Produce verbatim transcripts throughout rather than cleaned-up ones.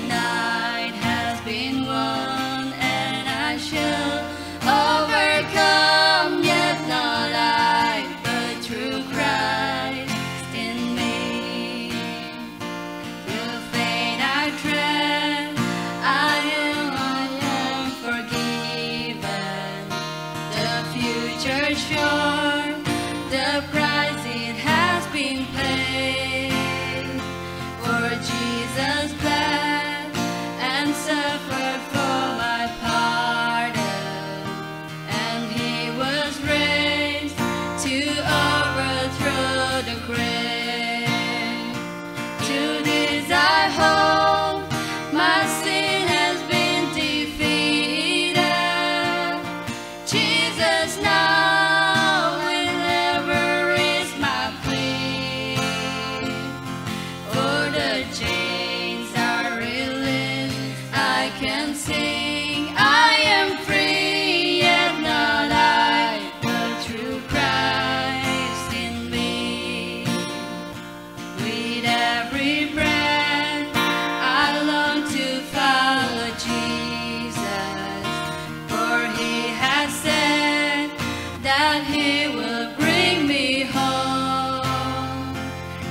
Night has been won, and I shall overcome, yet not I, but through Christ in me. Through faith I tread, I am, I am forgiven. The future sure, the price it has been paid. For Jesus bled and suffered for my pardon, and he was raised to overthrow the grave. To this I hold, my sin has been defeated. Jesus now will ever is my plea. For the chains are released, I can sing, I am free, yet not I, but through Christ in me. With every breath, I long to follow Jesus, for he has said that he will bring me home.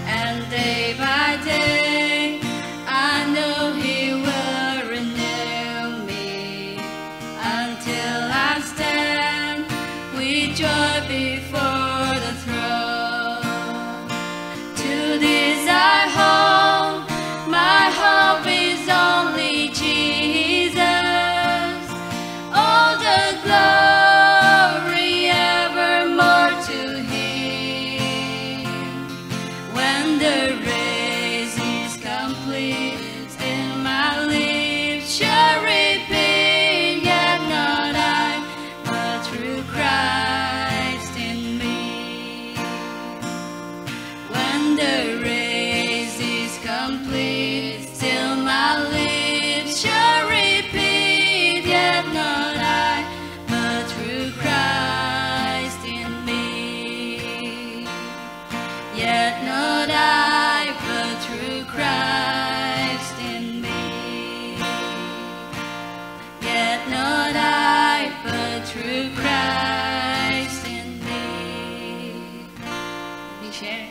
And day by day, I know he will renew me, until I stand with joy before the throne. To this I hold, my hope is only Jesus. All the glory evermore to him. When the race is complete, still my lips shall repeat, yet not I, but through Christ in me. When the race is complete, still my lips shall repeat, yet not I, but through Christ in me. Yet not I, but through Christ in me. Yet not I, but through Christ in me. Let me share.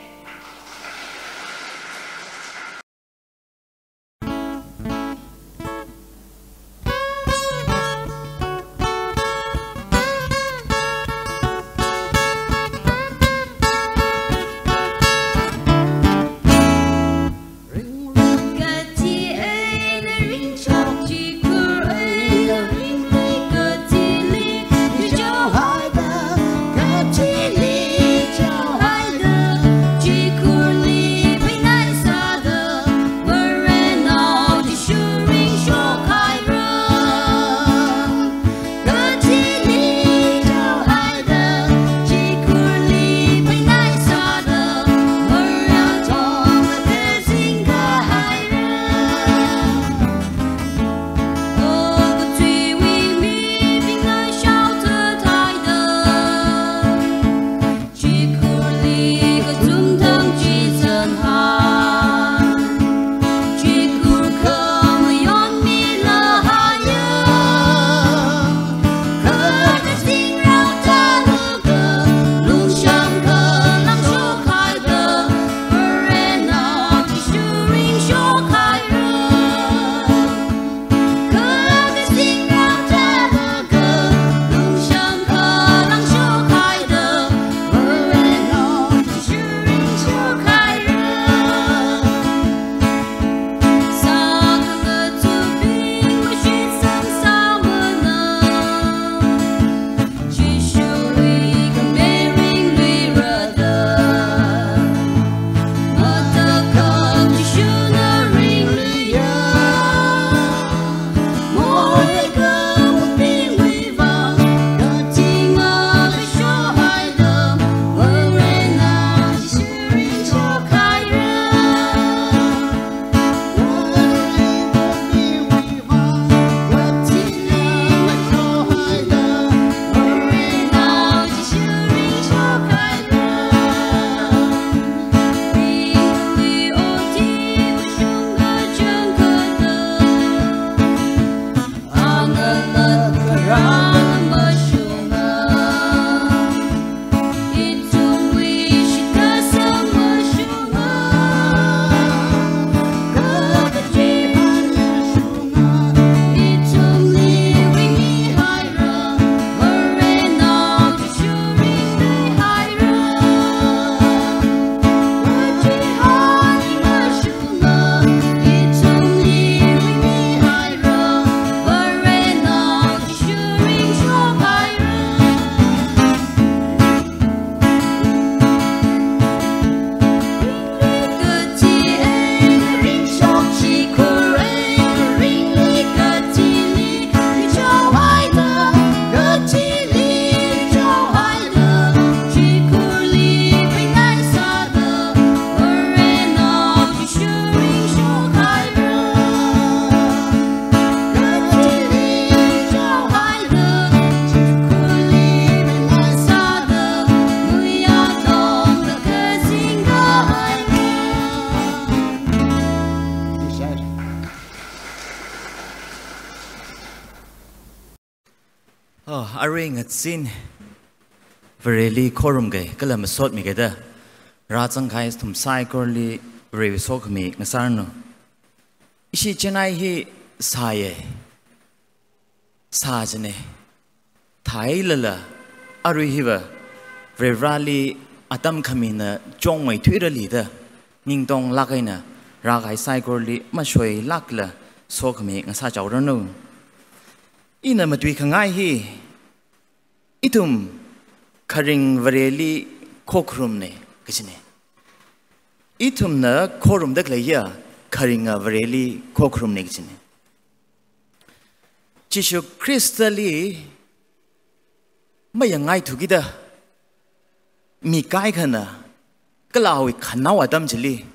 Arui ngazin Vareli khorumkahai kala masotmikahai da rāzangkahai ithum saikorali Varewui sokhami ngasāranu. Ishi Chennai hi sāya, sā jina. Thāhailala arui hiva Varivarali atam khamina chungmeithuirali da ningtonglāk eina rākahai saikorali mashoilākla sokhami ngasāchaoranu. Ina matuikhangai hi ithum kharing Vareli khokharumna kajina. Ithumna khorumda khalei hiya kharinga Vareli khokharumna kajina. Jishu Khristali mayangngaithukida mi kaikhana kala awui khanao atam chili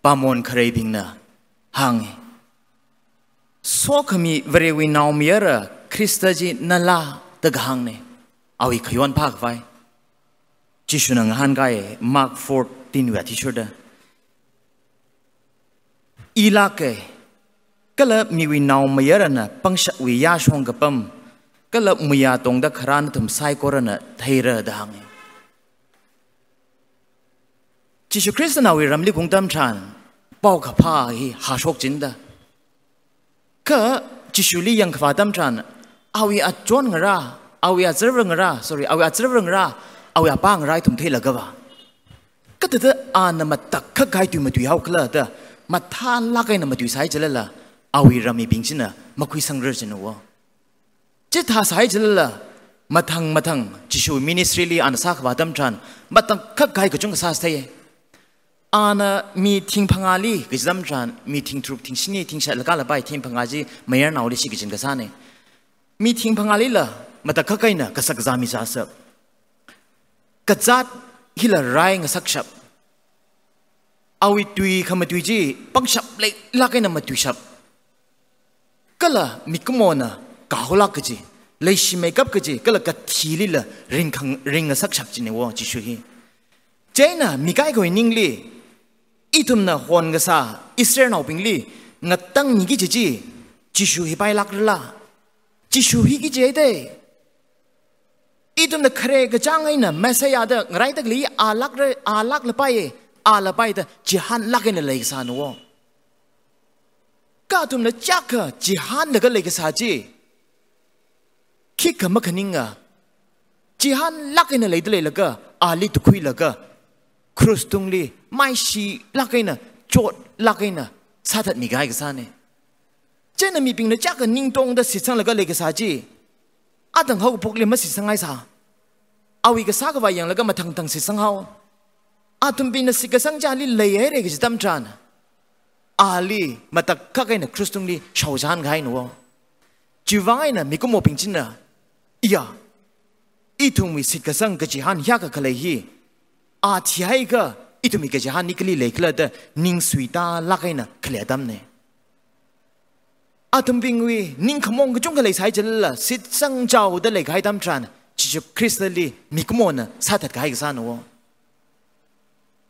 pāngmon khareibingna hānga, "Sokhami Varewui naomayara Khrista chi nala?" da kahāngna. Awui khayon phākhavai. Jishuna ngahānkai Mark fourteen wui athishurda, "I lāka, kala miwui naomayarana pangshapwui yāshong kapam, kala muiya tongda kharā nathum saikorana theira," da hānga. Jishu Khristana awui ramli kungtam tharan paokaphā hi hāshok jinda. Kha Jishuli yangkhavā atam tharan, awui achon ngarā, awui azarvā ngarā, sorry, awui azarvā ngarā, awui apā ngarā ithum theilākava, kathāda ana matakhak kahai tui matuihaokhala da mathālāk eina matuisai chilala, awui ramibing china makhuisangrar jina wo. Chithā sāhai chilala, mathang mathang Jishu ministry li ana sākhavā atam tharan matakhak kahai kachungkha sāsāya. Ana mi thing phangāli kaji atam tharan, mi thing tharuk, thing shini, thing shat laga lapai, thing phangā chi mayarnaoli shichin kasāna. Mi thing phangālila matakhak eina kashak kazā misāshap. Kazāt hila rai ngasakshap. Awui tui khamatui chi pangshap leilāk eina matuishap. Kala mikumona kaholāk kaji, leishimeikap kaji, kala kathilila ringkhang, ringngasakshap jina wo Jishu hi. Chieina mi kaikhawui ningli, ithumna hon kasā Israelnaobingli ngatangmiki kaji chi, Jishu hi pailākrala? Jishu hi kaji eite. Ithumna khare kachāng eina Messiah da ngaraida khalei a lākra, a lāklapai, a lāpai da chihānlāk eina leikasāna wo. Kha athumna chiyākha chihānlaga leikasā chi khikha makhaninga, chihānlāk eina leida leilaga, ali tukhuilaga, krus tungli maishilāk eina, chotlāk eina sāthatmi kahai kasāna. Chieina mibingna chiyākha ningtongda shitsanglaga leikasā chi, adang haokaphokli mashitsangngaisa. Awui kasā khavā yanglaga mathangthang shitsanghao. Athumbingna shitkasang chili leihaira kaji atam tharan, ali matakhak eina krus tungli shaochihān kahaina wo. Chiwuivang eina mikumobing china, iya, ithumwui shitkasang kachihān hiyākha khalei hi, a thihaiakha ithumwui kachihān hi kali leikhala da ning suitālāk eina khalei atamna. Athumbingwui ningkhamong kachungkha leisai chilala, shitsangchaoda leikahai atam tharan, Jishu Khristali mikumona sāthat kahai kasāna wo.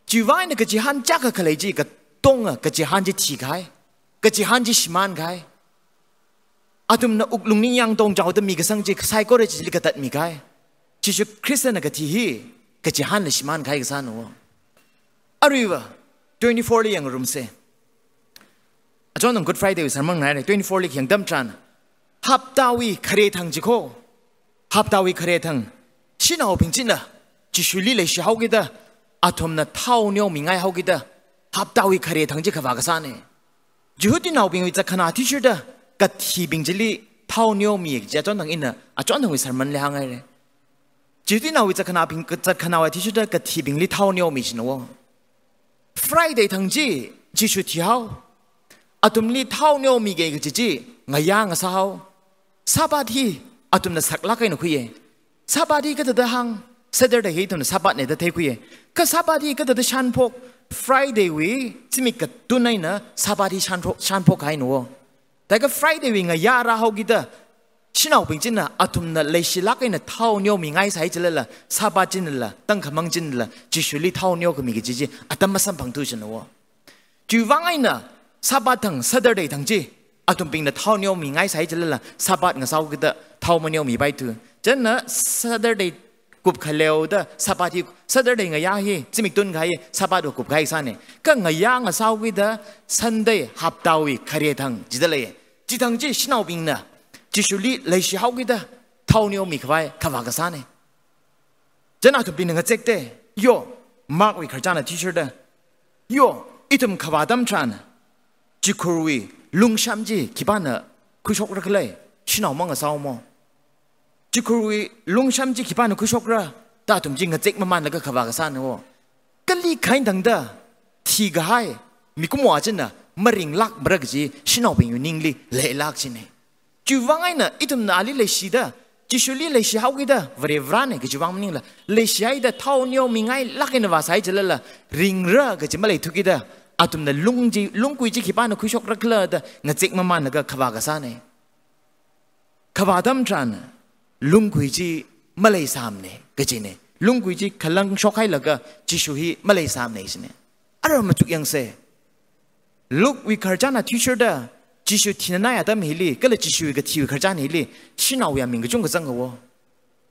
Chiwuivang eina kachihān chiyākha khalei chi katonga kachihān chi thikahai, kachihān chi shimānkahai. Athumna wuklung ningyāng tongchaoda mikasang chi saikora chili katatmi kahai. Jishu Khristana kathi hi kachihānla shimānkahai kasāna wo. Aruiva twenty-four li yangngarumsa. Achon thang Good Friday wui sermon ngaraira, twenty-four li khayang atam tharan, haptawui khare thang chi kho, haptawui khare thang, shanaobing china Jishuli leishihaokida, athumna thao neomingai haokida, haptawui khare thang chi khavā kasāna. Jihudinaobingwui zatkhanā athishurda kathibing chili thao neomi kaji achon thang ina achon thangwui sermon li hānghaira. Jihudinaowui zatkhanābing, zatkhanāwui athishurda kathibingli thao neomi jina wo. Friday thang chi Jishu thihao. Athumli thao neomiki kaji chi ngayā ngasāhao. Sabbath hi athumna saklāk eina khuiya. Sabbath hi kathāda hāng, Saturday hi ithumna Sabbath na da theikhuiya. Kha Sabbath hi kathāda shānphok, Friday wui zimik katun eina Sabbath hi shānphok, shānphok kahaina wo. Thākha Friday wui ngayā rāhaokida, shanaobing china athumna leishilāk eina thao neomingaisai chilala, Sabbath chinala, tangkhamang chinala, Jishuli thao neokhami kaji chi atam masamphangthu jina wo. Chiwuivang eina Sabbath thang, Saturday thang chi, athumbingna thao neomingaisai chilala, Sabbath ngasāhaokida thao maneomipaithu. Chieina Saturday kupkhaleoda Sabbath hi, Saturday ngayā hi, zimik tunkahai Sabbathwui kupkahai sāne. Kha ngayā ngasāhaokida Sunday haptawui khare thang jida lei. Chithang chi shanaobingna Jishuli leishihaokida thao neomikhavai khavā kasāne. Chieina athumbingna ngazekte, yo, Markwui khararchan athishurda, yo, ithum khavā atam tharan, chikhurwui lungsham chi khipāna khuishokra khala, shanao mangasā mo. Chikhurwui lungsham chi khipāna khuishokra, da athum chi ngazek mamanlaga khavā kasāne wo. Kali khain tangda, thikahai mikumo china maringlākmara kaji shanaobingwui ningli leilāk chine. Chiwui vang eina ithumna ali leishida, Jishuli leishihaokida, Varivarāne kajiwui vang maningla, leishihaida thao neomingailāk eina vāsai chilala, ringra kaji maleithukida, athumna lung chi, lungkui chi khipāna khuishokra khala da ngazek mamanlaga khavā kasāne. Khavā atam tharan, lungkui chi maleisāmane kajine. Lungkui chi khalangshok hailaga Jishu hi maleisāmane jine. Ara machuk yangse. Luke wui khararchan athishurda, Jishu thinanai atam hili, kala Jishuwui kathiwui khararchan hili, shanaowui aming kachungkha zanghaowa.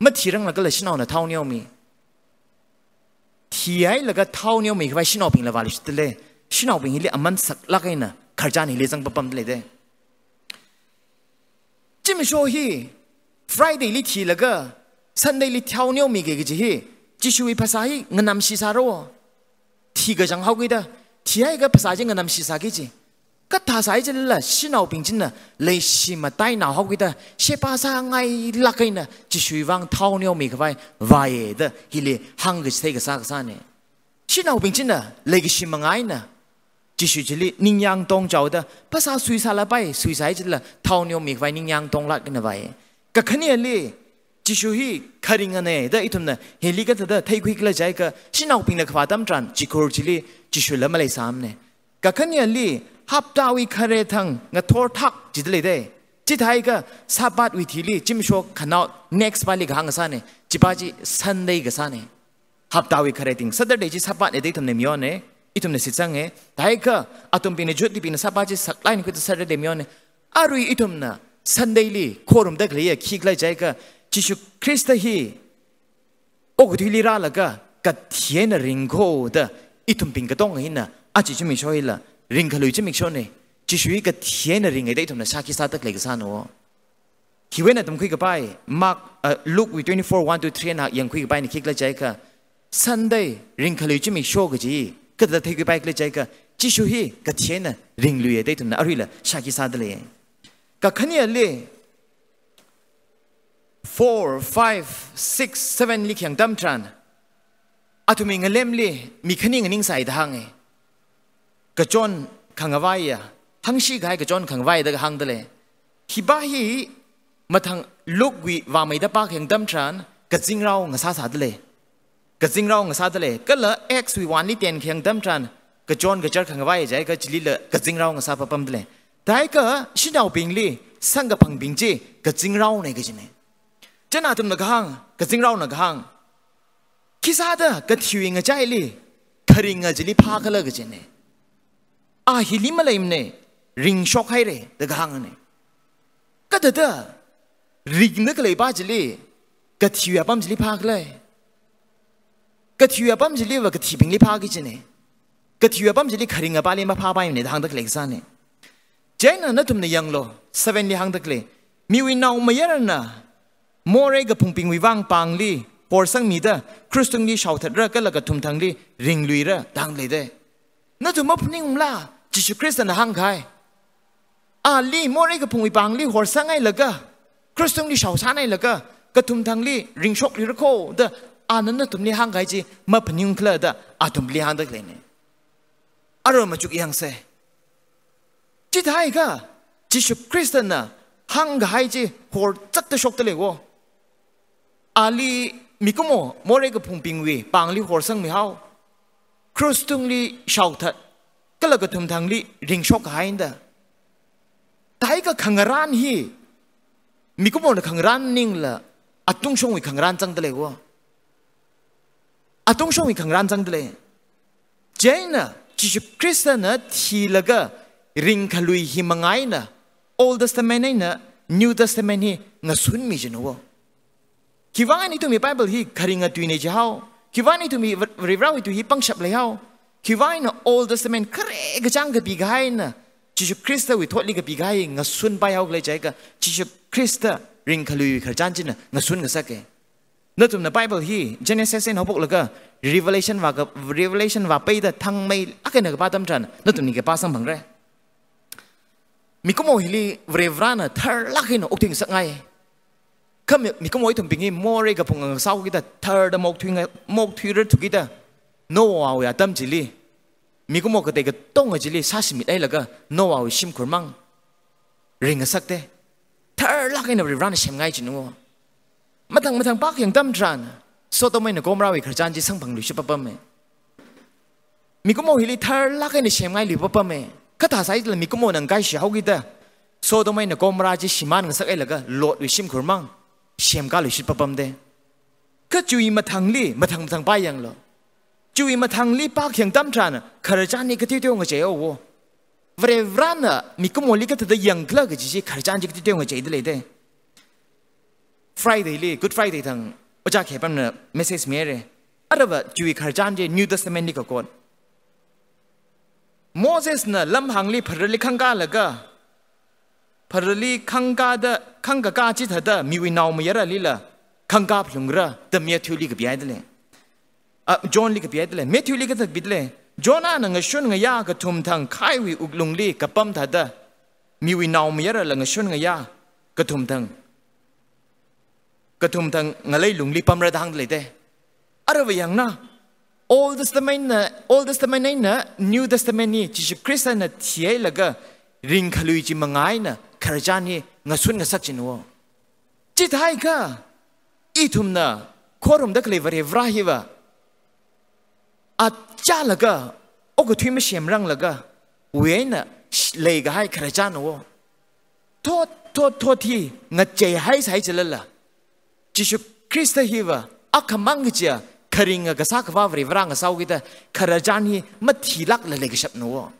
Mathiranglakhala shanaona thao neomi. Thihailaga thao neomikhavai shanaobingla vāluishitda lei. Shanaobing hili aman saklāk eina khararchan hili zangpapamda leide. Zimiksho hi Friday li thilaga Sunday li thao neomiki kaji hi, Jishuwui phasā hi nganamshi sāra wo. Thikachang haokida, thihaiakha phasā chi nganamshi sāki ji. Kathā sāi chilala, shanaobing china leishi matainao haokida, sheba sāngailāk eina Jishuwui vang thao neomikhavai vāye da hili hāngkachithei kasā kasāne. Shanaobing china leikashi manga eina Jishu chili ningyāng tongchaoda, phasā suisālapai, suisāi chilala thao neomikhavai ningyāng tonglāk eina vāye. Kakhaneli, Jishu hi kharingane da ithumna hili kathāda theikhui khala jiakha, shanaobingna khavā atam tharan chikhur chili Jishula maleisāmane. Kakhaneli, haptawui khare thang ngathor thak jida leide. Chithākha Sabbathwui thili zimiksho khanao next pali kahāng kasāne. Chipa chi Sunday kasāne. Haptawui khare thang, Saturday chi Sabbathne da ithumna mayone, ithumna shitsange. Thākha athumbingna, Jihudibingna Sabbath chi saklāk eina khuida Saturday mayone. Arui ithumna Sunday li khorumda khaleiya khikhala jiakha, Jishu Khrista hi okathuili rālaga kathi eina ringkho da ithumbing katonga hina, aja zimiksho hila ringkhalui zimikshone. Jishu hi kathi eina ringe da ithumna shākhi sāda khalei kasāne wo. Hiwui eina tamkhui kapai, Mark, uh, Luke wui twenty-four, one to three eina yangkhui kapaina khikhala jiakha, Sunday ringkhalui zimiksho kaji kathāda theikhuipai khala jiakha, Jishu hi kathi eina ringluiye da ithumna aruila shākhi sāda lei. Kakhaneli, four, five, six, seven li khayang atam tharan, athumwui ngalemli mi khani nganingsai da hānge. Kachon khangavaiya, hangshikahai kachon khangavai da kahāngda lei. Hipa hi mathang Luke wui vāmeida pākhayang atam tharan, kazingrao ngasāsāda lei. Kazingrao ngasāda lei. Kala Acts wui one li ten khayang atam tharan, kachon kachar khangavai jiakha chilila kazingrao ngasāpapamda lei. Thākha shanaobingli samkaphangbing chi kazingraone kajine. Chieina athumna kahāng, kazingraona kahāng, khisāda kathiwui ngachaili kharinga chili phākhala kajine. A hili maleimane, ringshok haire da kahāngne. Kathāda ringda khaleipa chili kathiwui apam chili phākhala? Kathiwui apam chiliva kathibingli phāki jine. Kathiwui apam chili kharingapali maphāpaimane da hāngda khalei kasāne. Chieina nathumna yanglu, seven li hāngda khalei, miwui Naomayarana morei kaphungbingwui vang pāngli horsangmida, krush tungli shaothatra kala kathumthangli ringluira da hāngda leide. Nathum maphaningungla, Jishu Khristana hāngkahai, ali morei kaphungwui pāngli horsanghailaga, krush tungli shaosānhailaga, kathumthangli ringshokluira kho da ana nathumli hāngkahai chi maphaningungkhala da athumli hāngda khaleine. Ara machuk yangse. Chithākha Jishu Khristana hāngkahai chi horchakta shokta lei wo. Ali mikumo morei kaphungbingwui pāngli horsangmihao, krush tungli shaothat, kala kathumthangli ringshok kahai da. Thākha khangarān hi, mikumona khangarān maningla, atungshongwui khangarān zangda lei wo. Atungshongwui khangarān zangda lei. Chieina Jishu Khristana thilaga ringkhalui hi manga eina, Old Testament eina New Testament hi ngasunmi jinu wo. Khiwuivang eina ithumwui Bible hi kharinga tuina jihao. Khiwuivang eina ithumwui Var-, Varivarāwui tui hi pangshap leihao. Khiwuivang eina Old Testament khare kachāng kapikahai eina Jishu Khristawui thotli kapikahai ngasunpaihao khala jiakha Jishu Khrista ringkhalui khararchan china ngasun ngasaka. Nathumna Bible hi Genesis eina haophoklaga Revelation vāka, Revelation vāpaida thangmeilāk eina kapā atam tharan nathumna kapā samphangre. Mikumo hili Varivarāna tharlāk eina okthuingasakngai. Kha mi-, mikumo ithumbing hi morei kaphung ngasāhaokida tharda maokthuinga-, maokthuirarthukida Noahwui atam chili mikumo katei katonga chili sāshimit hailaga Noahwui shimkhurmang ringngasakta. Tharlāk eina Varivarāna semngai jinu. Mathang mathang pākhayang atam tharan Sodom eina Gomorrahwui khararchan chi samphangluishit papama. Mikumo hili tharlāk eina semngailui papama. Kha thāsai jilala mikumona ngakaishi haokida Sodom eina Gomorrah chi shimān ngasak hailaga Lotwui shimkhurmang semkāluishit papamda. Kha chiwui mathangli, mathang mathang pāyanglu. Chiwui mathangli pākhayang atam tharan khararchan hi kateo teo ngacheihaowa. Varivarāna mikumoli kathāda yangkhala kaji chi khararchan chi kateo teo ngacheida leida. Friday li, Good Friday thang, Ojā Khepamna message mihaira. Arava chiwui khararchan chi New Testament li kakot. Mosesna lamhāngli pharali khangkālaga, pharali khangkāda, khangkakā chithāda, miwui naomayaralila khangkāphalungra da Matthewli kapihaida lei. Ah, Johnli kapihaida lei. Matthewli kathā kapida lei. Jonahna ngashun ngayā kathum thang khaiwui wuklungli kapam thāda, miwui naomayarala ngashun ngayā kathum thang, kathum thang ngalei lungli pamra da hāngda leida. Arava yangna, Old Testament na, Old Testament eina New Testament hi Jishu Khristana thihailaga ringkhalui chi manga eina khararchan hi ngasun ngasak jinu wo. Chithākha, ithumna khorumda khalei Varivarā hiva achālaga, okathui masemranglagawui eina sh-, leikahai khararchan wo. Thot, thot, thot hi ngacheihaisai jilala, Jishu Khrista hiva akhamang kajiya kharinga kasā Akhava Varivarā ngasāhaokida khararchan hi mathilākla leikashapnu wo.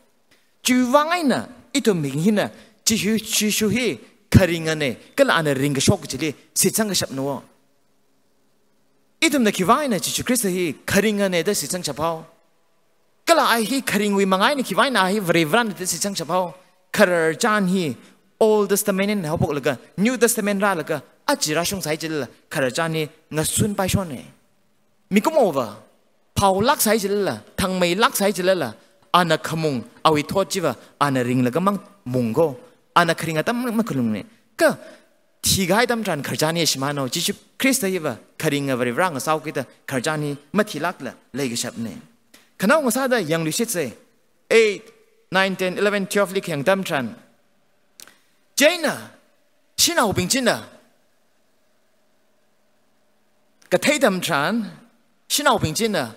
Chiwuivang eina ithumbing hina Jishu, Jishu hi kharingana kala ana ringkashok kajili shitsang kashapnu wo. Ithumna khiwuivang eina Jishu Khrista hi kharingana da shitsangshap hao? Kala a hi kharingwui manga eina khiwuivang eina a hi Varivarāna da shitsangshap hao? Khararchan hi Old Testament eina haophoklaga New Testament rālaga aja rāshungsai jilala khararchan hi ngasunpaishonna. Mikumova phaolāksai jilala, thangmeilāksai jilala, ana khamung, awui thot chiva ana ringlaga mang mungko, ana kharing atam makhalungna. Kha thikahai atam tharan khararchan hi shimānhaowa. Jishu Khrista hiva kharinga Varivarā ngasāhaokida khararchan hi mathilākla leikashapna. Khanao ngasāda yangluishitsa, eight, nine, ten, eleven, twelve li khayang atam tharan, chieina shanaobing china kathei atam tharan, shanaobing china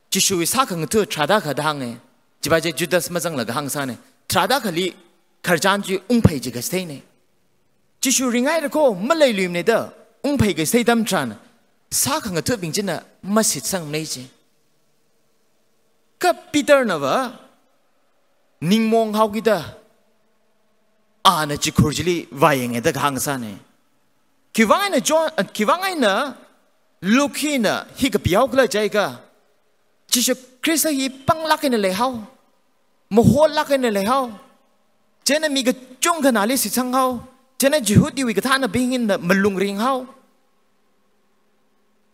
Jishuwui sākhangatha tharāda kha da hānga. Chiva chi Judas mazanglaga hāngsāna. Tharāda khali khararchan chi ungphei chi kachitheina. Jishu ringhaira ko, maleiluimana da ungphei kachithei atam tharan sākhangathabing china mashitsangmana ji. Kha Peternava ningmong haokida ana chikhur chili vāyanga da kahāng sāna. Khiwuivang eina John, khiwuivang eina Luke hina hi kapihao khala jiakha, Jishu Khrista hi panglāk eina leihao, mahotlāk eina leihao, chieina mi kachungkhana ali shitsanghao, chieina Jihudiwui kathānabing hina malung ringhao.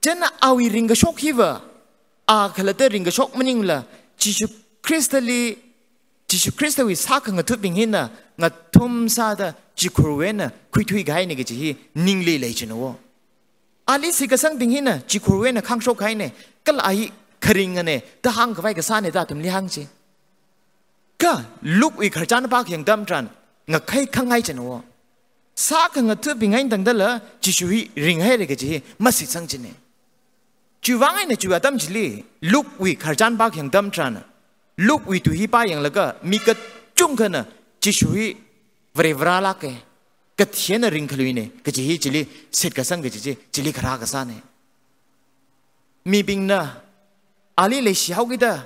Chieina awui ringkashok hiva a khalatta ringkashok maningla, Jishu Khristali, Jishu Khristawui sākhangathabing hina ngathum sāda chikhurwui eina khuithuikahaina kaji hi ningli lei jinu wo. Ali shitkasangbing hina chikhurwui eina khangshokkahaina, kala a hi kharingana da hāngkhavai kasāna da athumli hāng ji. Kha Lukewui khararchan pākhayang atam tharan ngakhai khangai jinu wo. Sākhangathabing eina tangdala Jishu hi ringhaira kaji hi mashitsang jina. Chiwuivang eina chiwui atam chili Lukewui khararchan pākhayang atam tharan, Lukewui tui hi pāyanglaga mi kachungkhana Jishu hi Varivarālāka, kathi eina ringkhaluina kaji hi chili shitkasang kaji chi chili kharā kasāna. Mibingna ali leishihaokida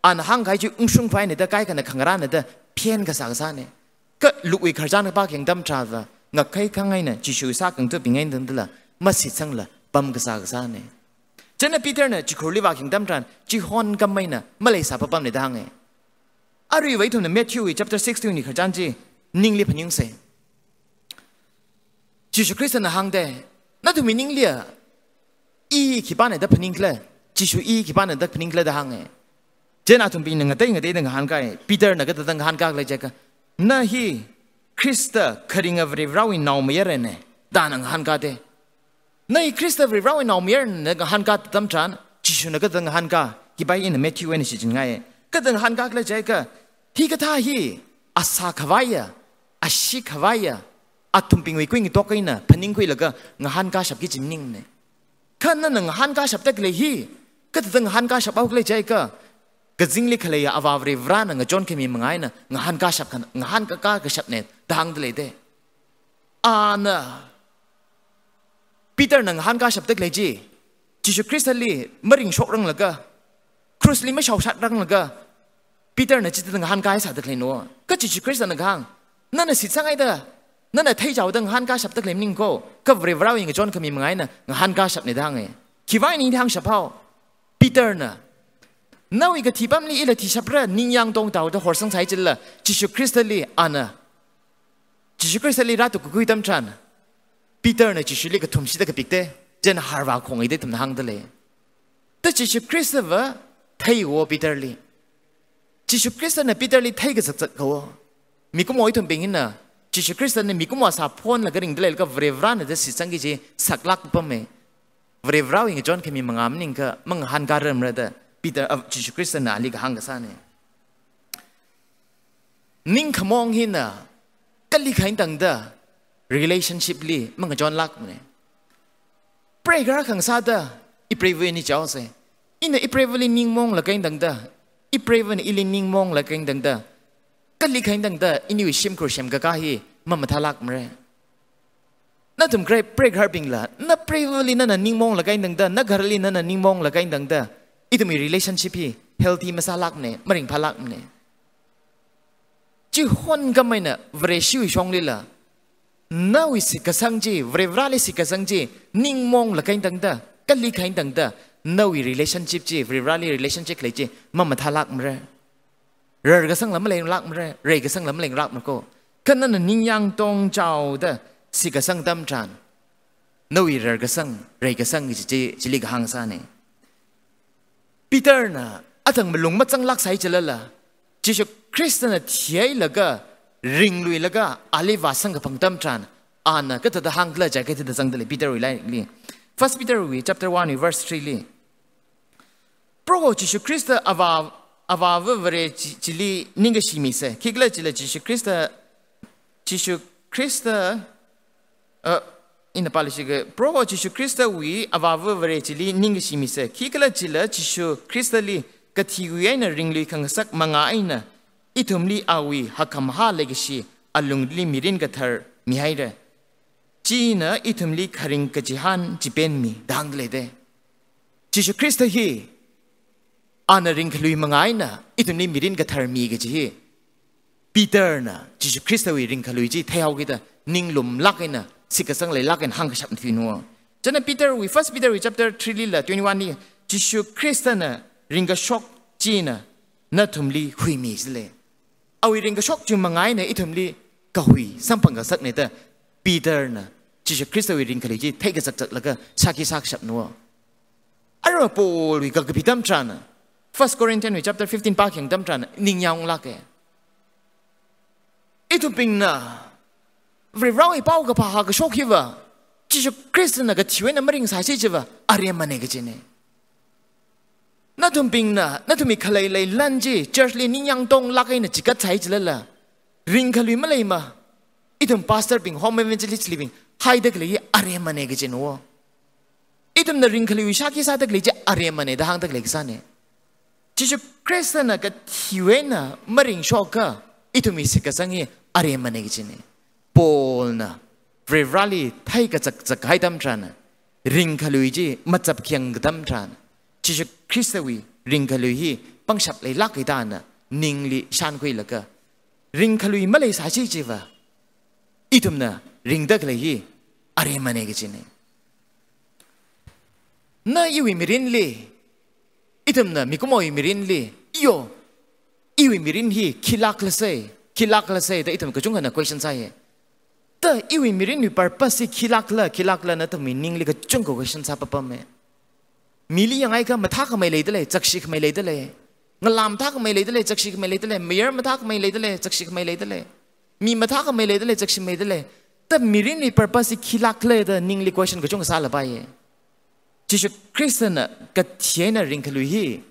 ana hāngkahai chi ungshung khavai eina da kaikhana khangarāna da phen kasā kasāna. Kha Lukewui khararchan pākhayang atam tharanva ngakhai khangaina, Jishu sākhangathabing eina tangdala, mashitsangla, pamkasā kasāna. Chieina Peterna chikhurli vākhayang atam tharan, chihon kameina, maleisā papamna da hānga. Aruiva ithumna Matthewwui chapter sixteen wui khararchan chi, ningli phaningsa. Jishu Khristana hāngda, nathumwui ningli a, I khipāna da phaningkhala, Jishu I khipāna da phaningkhala da hānga. Chieina athumbingna ngatei ngateida ngahānkai, Peterna kathāda ngahānkā khala jiakha, na hi Khrista kharinga Varivarawui naomayarana, da na ngahānkā da. Na hi Khrista Varivarawui naomayarana ngahānkā atam tharan, Jishuna kathāda ngahānkā, hiva ina Matthew eina shichinngaiya. Kathāda ngahānkā khala jiakha, hikathā hi, asā khavaiya, ashee khavaiya, athumbingwui kuingatok eina, phaningkhuilaga, ngahānkāshapki kaji maningmana. Kha nana ngahānkāshapda khalei hi, kathāda ngahānkāshap haokhala jiakha, kazingli khaleiya Avā Varivarana ngachonkhami manga eina, ngahānkāshap kha, ngahānkā kashapna, da hāngda lei da. Ana, Peterna ngahānkāshapda khalei chi, Jishu Khristali maringshokranglaga, krushli mashaoshatranglaga, Peterna chithāda ngahānkāsāda khaleina. Kha Jishu Khristana kahāng, nana shitsanghaida, nana theichaoda ngahānkāshapda khalei maning ko, kha Varivarawui ngachonkhami manga eina ngahānkāshapna da hānga. Khiwui eina hāngshap hao, Peterna, nawui kathi apamli ila thishapra, ningyāng tongtaoda horsangsai chilala, Jishu Khristali ana, Jishu Khristali rātukkakhui atam tharan, Peterna Jishuli kathumshida kapik da, chieina harvā khonghaida ithumna hāngda lei. Da Jishu Khristava theiwo Peterli. Jishu Khristana Peterli theikazakzak kawo. Mikumo ithumbing hina, Jishu Khristana mikumo sāphonlaga ringda leilaga Varivarana da shitsangki kaji saklāk papamma. Varivarawui ngachonkhami manga maningakha, mangahānkārar mara da, Peter, ah, Jishu Khristana ali kahāng kasāna. Ningkhamong hina, kali khain tangda, relationship li mangachonlākmana. Preigarar khangasāda, ipreiva ini chaose. Ina ipreivali ningmonglāk eina tangda, ipreivana ili ningmonglāk eina tangda, kali khain tangda, iniwui shimkhur semkakā hi, mamathālākmara. Nathum kre-, preigaharbingla, napreivali nana ningmonglāk eina tangda, nagaharali nana ningmonglāk eina tangda, ithumwui relationship hi healthy masālākmana, maringphālākmana. Chihon kameina Vareshiwui shonglila, nawui shitkasang chi, Varivarali shitkasang chi, ningmonglāk eina tangda, kali khain tangda, nawui relationship chi, Varivarali relationship khalei chi, mamathālākmara. Rarkasangla maleilākmara, reikasangla maleilākmara ko. Kha nana ningyāng tongchaoda shitkasang atam tharan, nawui rarkasang, reikasang kaji chi, chili kahāng sāna. Peterna, athang malung mazanglāksai chilala, Jishu Khristana thihailaga, ringluilaga, ali vāsamkaphang atam tharan, ana kathāda hāngkhala jiakha thāda zangda lei Peterwui lairikli. First Peterwui chapter one wui verse three li. Proho Jishu Khrista Avā, Avāva Vare chi-, chili ningkashi misa. Khikhalajila Jishu Khrista, Jishu Khrista, uh, ina pāluishika, Proho Jishu Khristawui Avāva Vare chili ningkashi misa. Khikhalajila Jishu Khristali kathiwui eina ringlui khangasak manga eina, ithumli awui hakkhamahā leikashi alungli mirin kathar mihaira. China ithumli kharing kachihān chipemmi da hāngda lei da. Jishu Khrista hi, ana ringkhalui manga eina, ithumli mirin kathar mi kaji hi. Peterna, Jishu Khristawui ringkhalui chi, theihaokida, ninglumlāk eina, shitkasang leilāk eina hāngkashapna thuina. Chieina Peterwui, First Peterwui chapter three lila, twenty-one li, Jishu Khristana ringkashok china, nathumli huimi sile. Awui ringkashok chi manga eina ithumli kahui samphang kasakna da Peterna Jishu Khristawui ringkhalui chi theikazakzaklaga sāki sākashapna. Arui Paulwui kakapi atam tharan, First Corinthians wui chapter fifteen pākhayang atam tharan, ningyānglāka. Ithumbingna Varivarawui paokaphā hākashok hiva, Jishu Khristana kathiwui eina maringsāsi chiva, aremana kajina. Nathumbingna, nathumwui khalei leilan chi, church li ningyāng tonglāk eina chigatsai chilala, ringkhalui maleima, ithum pastor bing, home evangelist libing, haida khalei aremana kajina. Ithumna ringkhalui shāki sāda khalei chi aremana da hāngda khalei kasāna. Jishu Khristana kathiwui eina maringshoka, ithumwui shitkasang hi aremana kajina. Paulna Varivarali theikazakzak kahai atam tharan, ringkhalui chi machapkhayang atam tharan, Jishu Khristawui ringkhalui hi pangshap leilāk eina ningli shānkhuilaga, ringkhalui maleisāsi chiva, ithumna ringda khalei hi aremana kajina. Na iwui mirinli, ithumna mikumowui mirinli, iyo, iwui mirin hi khilākla sai, khilākla sai da ithum kachungkhana question sāya. Da iwui mirinwui purpose hi khilākla, khilākla nathumwui ningli kachungkha question sāpapama. Mili yanghaiakha mathākhamei leidalei, chakshikhamei leidalei. Ngalā mathākhamei leidalei, chakshikhamei leidalei. Mayar mathākhamei leidalei, chakshikhamei leidalei. Mi mathākhamei leidalei, chakshikhamei leidalei. Da mirinwui purpose hi khilākla da ningli question kachungkha sālapaiya. Jishu Khristana kathi eina ringkhalui hi,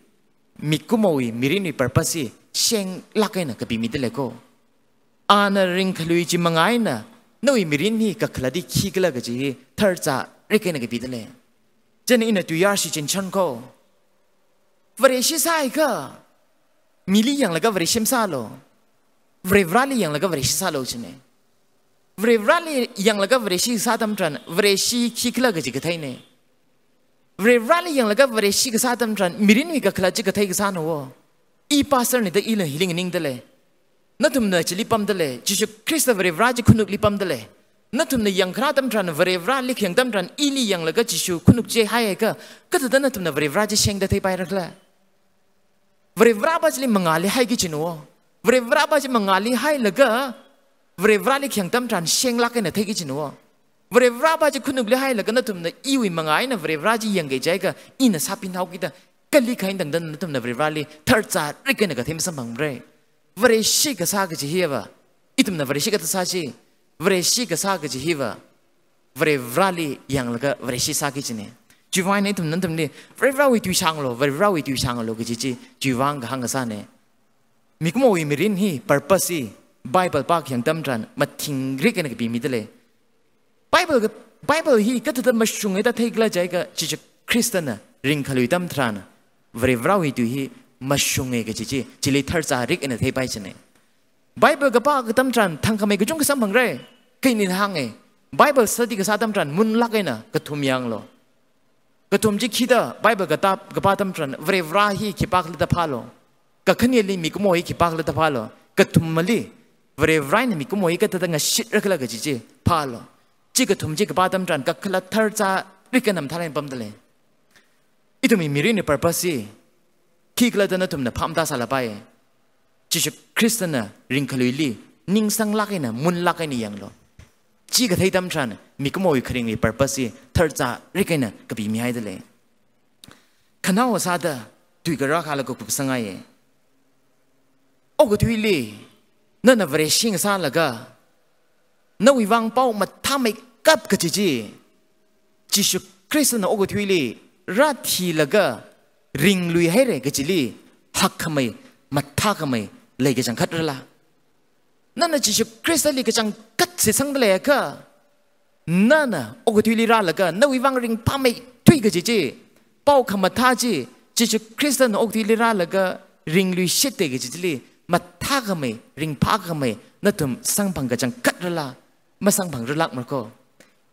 mikumowui mirinwui purpose hi shenglāk eina kapimidalei ko. Ana ringkhalui chi manga eina, nawui mirin hi kakhalat hi khikhala kaji hi tharzārik eina kapidalei. Chieina ina tuiyār shichinchan ko. Vareshi sāhaiakha, mili yanglaga Vareshi masālu. Varivarali yanglaga Vareshi sālu jina. Varivarali yanglaga Vareshi sā atam tharan, Vareshi khikhala kaji katheina. Varivarali yanglaga Vareshi kasā atam tharan, mirinwui kakhalat chi kathei kasāna wo. I pastor na da ila hili nganingdalei. Nathumna chili pamdalei, Jishu Khrista Varivara chi khanukli pamdalei. Nathumna yangkharā atam tharan, Varivarali khayang atam tharan, ili yanglaga Jishu khanuk chi haiakha, kathāda nathumna Varivara chi shengda theipairakhala? Varivarava chili mangāli haiki jina wo. Varivarava chi mangāli hailaga, Varivarali khayang atam tharan shenglāk eina theiki jina wo. Varivarava chi khanukli hailaga nathumna iwui manga eina Varivara chi yangki jiakha, ina sāpinhaoki da kali khain tangda nathumna Varivarali tharzārik eina kathei masamphangra. Vareshi kasā kaji hiva, ithumna Vareshi kathā sāsi, Vareshi kasā kaji hiva, Varivarali yanglaga Vareshi sāki jina. Chiwui vang eina ithumna nathumli, Varivarawui tui shānglu, Varivarawui tui shānglu kaji chi, chiwui vang kahāng kasāna. Mikumowui mirin hi, purpose hi, Bible pākhayang atam tharan, mathingrik eina kapimidalei. Bible ka, Bible hi kathāda mashunga da theikhala jiakha, Jishu Khristana ringkhalui atam tharan, Varivarawui tui hi mashunga kaji chi, chili tharzārik eina theipai jina. Bible kapā atam tharan, thangkhamei kachungkha samphangra. Kha ina hānga, Bible study kasā atam tharan, munlāk eina kathum yanglu. Kathum chi khi da, Bible katā, kapā atam tharan, Varivara hi khipākhala da phālu. Kakhaneli mikumo hi khipākhala da phālu. Kathumali, Varivara eina mikumo hi kathāda ngashitrakhala kaji chi phālu. Chi kathum chi kapā atam tharan, kakhalat tharzārik eina mathālāk eina pamdalei. Ithumwui mirinwui purpose hi, khikhala da nathumna phap matāsālapai. Jishu Khristana ringkhaluili, ningsanglāk eina, munlāk eina yanglu. Chi kathei atam tharan, mikumowui kharingwui purpose hi tharzārik eina kapimihaidalei. Khanaowa sāda, tui kharā khala kakup sāngaiya. Okathuili, nana Vareshi ngasālaga, nawui vang pao mathāmeikap kaji chi, Jishu Khristana okathuili rāthilaga ringluihaira kajili hakkhamei, mathākhamei leikachangkhat rala? Nana Jishu Khristali kachangkhat shitsangda leiakha, nana okathuili rālaga nawui vang ringphāmeithui kaji chi, pao khamathā chi, Jishu Khristana okathuili rālaga ringluishita kaji chili, mathākhamei, ringphākhamei nathum samphang kachangkhat rala? Masamphangrarlākmara ko.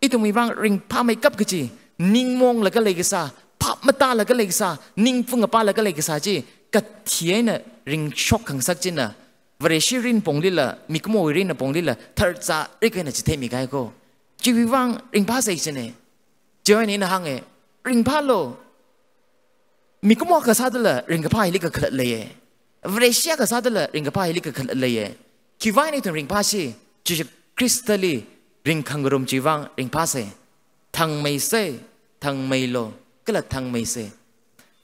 Ithumwui vang ringphāmeikap kaji, ningmaonglaga leikasā, phap matālaga leikasā, ningpung apālaga leikasā chi, kathi eina ringshok khangasak china, Vareshi mirin ponglila, mikumowui mirin ponglila, tharzārik eina chitheimi kahai ko. Chiwui vang ringphāsa jina. Chiwui vang ina hānga, ringphālu. Mikumo akha sādala ringkaphā hili kakhalat leiya. Vareshi akha sādala ringkaphā hili kakhalat leiya. Khiwui vang ithum ringphāsi, Jishu Khristali ringkhangarum chiwui vang ringphāsa. Thangmeisa, thangmeilu, kala thangmeisa.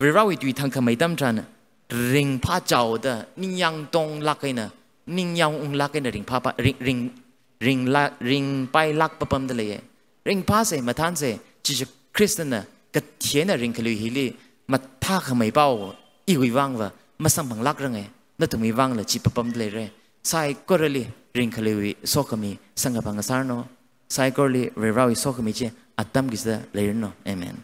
Varivarawui tui thangkhamei atam tharan, ringphāchaoda, ningyāng tonglāk eina, ningyāng unglāk eina ringphāpa, ring, ring, ringla, ringpailāk papamda leiya. Ringphāsa, mathānsa, Jishu Khristana kathi eina ringkhalui hili, mathākhamei pao, iwui vangva, masamphanglākranga, nathumwui vangla chi papamda leira. Saikorali ringkhaluiwui sokhami samkaphang ngasāranu. Saikorali Varivarawui sokhami chi atam kachida leiranu. Amen.